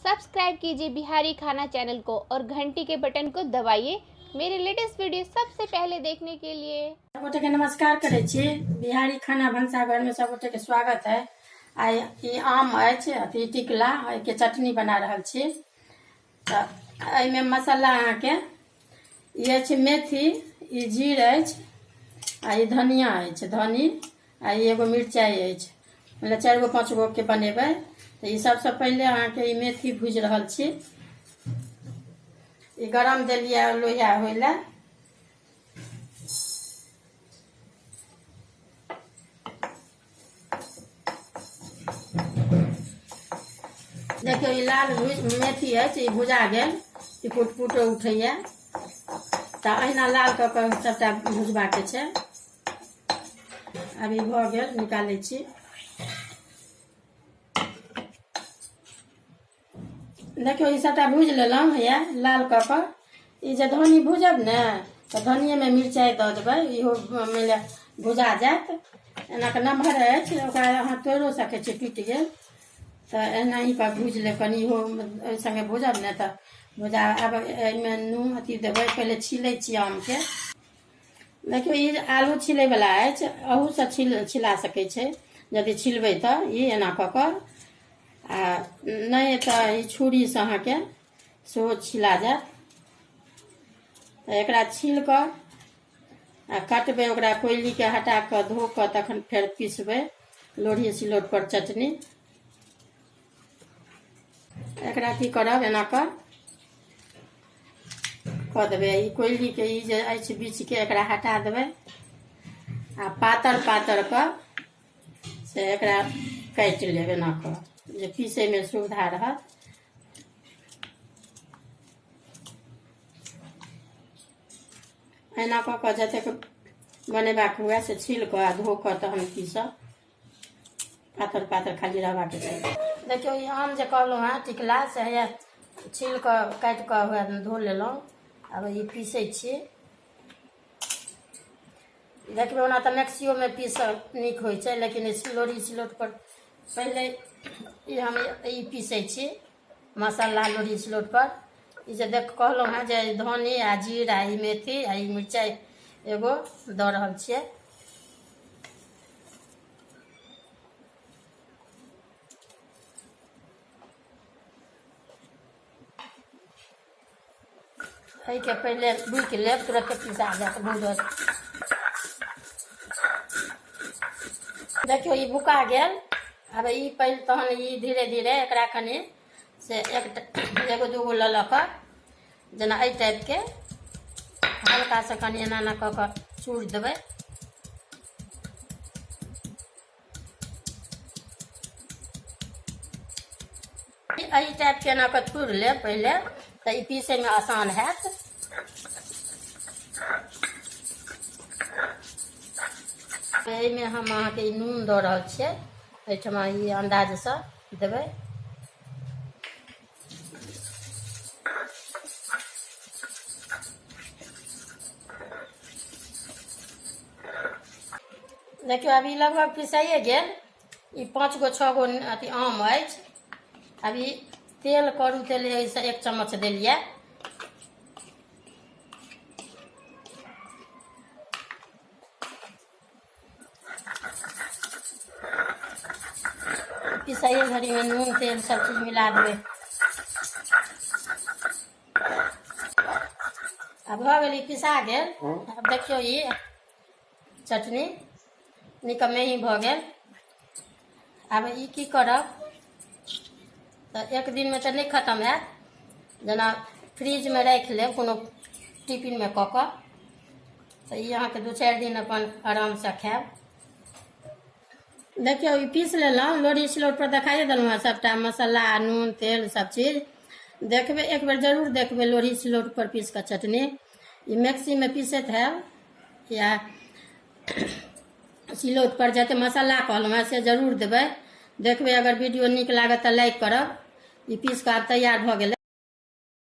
Subscribe कीजिए बिहारी खाना channel को और घंटी के बटन को दबाइए मेरे लेटेस्ट वीडियो सबसे पहले देखने के लिए। सबगोटे के नमस्कार करै छी। बिहारी खाना भनसाघरमे सबगोटे के स्वागत है। आइ ई आम अछि, अथी टिकला, एहिके चटनी बना रहल छी। तऽ एहिमे मसाला अहाँके ई अछि मेथी, ई जीर अछि आ ई धनिया अछि, धनी आ ई एगो मिरचाइ अछि। मतलब 4 गो 5 गो के बनेबै। तऽ ई सबसँ पहिले अहाँके ई मेथी भूजि रहल छी। ई गरम देलियै लोहिया होइ लए। देखियौ, ई लाल मेथी अछि, ई भुजा गेल, ई फुट फुट उठैया। तऽ अहिना लाल कऽ कऽ सबटा भुजबाके छै। अभी भऽ गेल, निकालै छी। देखियौ, ई सबटा भूजि लेलहुँ हैया लाल कऽ कऽ। ई जे धनी भूजब ने, तऽ धनिएमे मिरचाइ दऽ देबै, इहो मानि लिअ भुजा जायत। एना कऽ नमहर अछि, ओकरा अहाँ तोड़िओ सकै छी, टूटि गेल तऽ एनाही कऽ भूजि लेब कनि, इहो एहि सङ्गे भूजब ने तऽ भुजा। आब एहिमे नून अथी देबै। पहिले छीलै छी आमके। देखियौ, ई आलू छिलैवला अछि, अहूसँ छिला सकै छै। यदि छिलबै तऽ ई एना कऽ कऽ, आ नहि तऽ ई छुरीसँ अहाँके सेहो छिला जायत। तऽ एकरा छील कऽ आ काटबै, ओकरा कोयलीके हटा कऽ धो कऽ तखन फेर पिसबै लोढ़ी सिलौट पर चटनी। एकरा की करब, एना कऽ कऽ देबै। ई कोयलीके ई जे अछि बीचके, एकरा हटा देबै आ पातर पातर कऽ से एकरा काटि लेब एना कऽ, जे पीसैमे सुविधा रहत। एना कऽ कऽ जतेक बनेबाक हुए से छील कऽ आ धो कऽ तहन पीसब। पातर पातर खाली रहबाक चाही। देखियौ, ई आम जे कहलहुँ हेँ टिकला, से हैया छील कऽ काटि कऽ वएह धो लेलहुँ। आब ई पीसै छी। देखबै, ओना तऽ मैक्सियोमे पीसल नीक होइ छै, लेकिन लोढ़ी सिलौट पर पहिले ई हम ई पीसै छी मसाला लोढ़ी सिलौट पर। ई जे देख कहलहुँ हेँ जे धनी आ जीर आ ई मेथी आ ई मिरचाइ एगो दऽ रहल छियै। एहिके पहिले बुकि लेब, तुरते पिसा जायत भूजल। देखियौ, ई बुका गेल। आब ई पहिले तहन ई धीरे धीरे एकरा कनि से एक एगो दूगो लऽ लऽ कऽ, जेना एहि टाइपके हल्कासँ कनि एना एना कऽ कऽ चूरि देबै। एहि टाइपके एना कऽ थूरि लेब पहिले, तऽ ई पीसैमे आसान हैत। एहिमे हम अहाँके ई नून दऽ रहल छियै। एहिठमा ई अन्दाजसँ देबै। देखियौ, अभी लगभग पिसाइए गेल। ई 5 गो 6 गो अथी आम अछि। अभी तेल, करू तेल एहिसँ 1 चम्मच देलियै। पिसाइए घड़ीमे नून तेल सब चीज मिला देबै। आब भऽ गेल, ई पिसा गेल। आब देखियौ, ई चटनी नीक मेही भऽ गेल। आब ई की करब, तऽ एक दिनमे तऽ नहि खतम हैत। जेना फ्रिजमे राखि लेब कोनो टिफिनमे कऽ कऽ, तऽ ई अहाँके 2-4 दिन अपन आरामसँ खायब। देखियौ, ई पीस लेलहुँ लोढ़ी सिलौट पर, देखाइए देलहुँ हेँ सभटा मसाला, नून, तेल सब चीज। देखबै, एक बेर जरूर देखबै लोढ़ी सिलौट पर पीस कऽ चटनी। ई मैक्सीमे पीसैत हैब या सिलौट पर, जते मसाला कहलहुँ हेँ से जरूर देबै। देखबै, अगर वीडियो नीक लागत तऽ लाइक करब। ई पीस कऽ आब तैयार भऽ गेलै।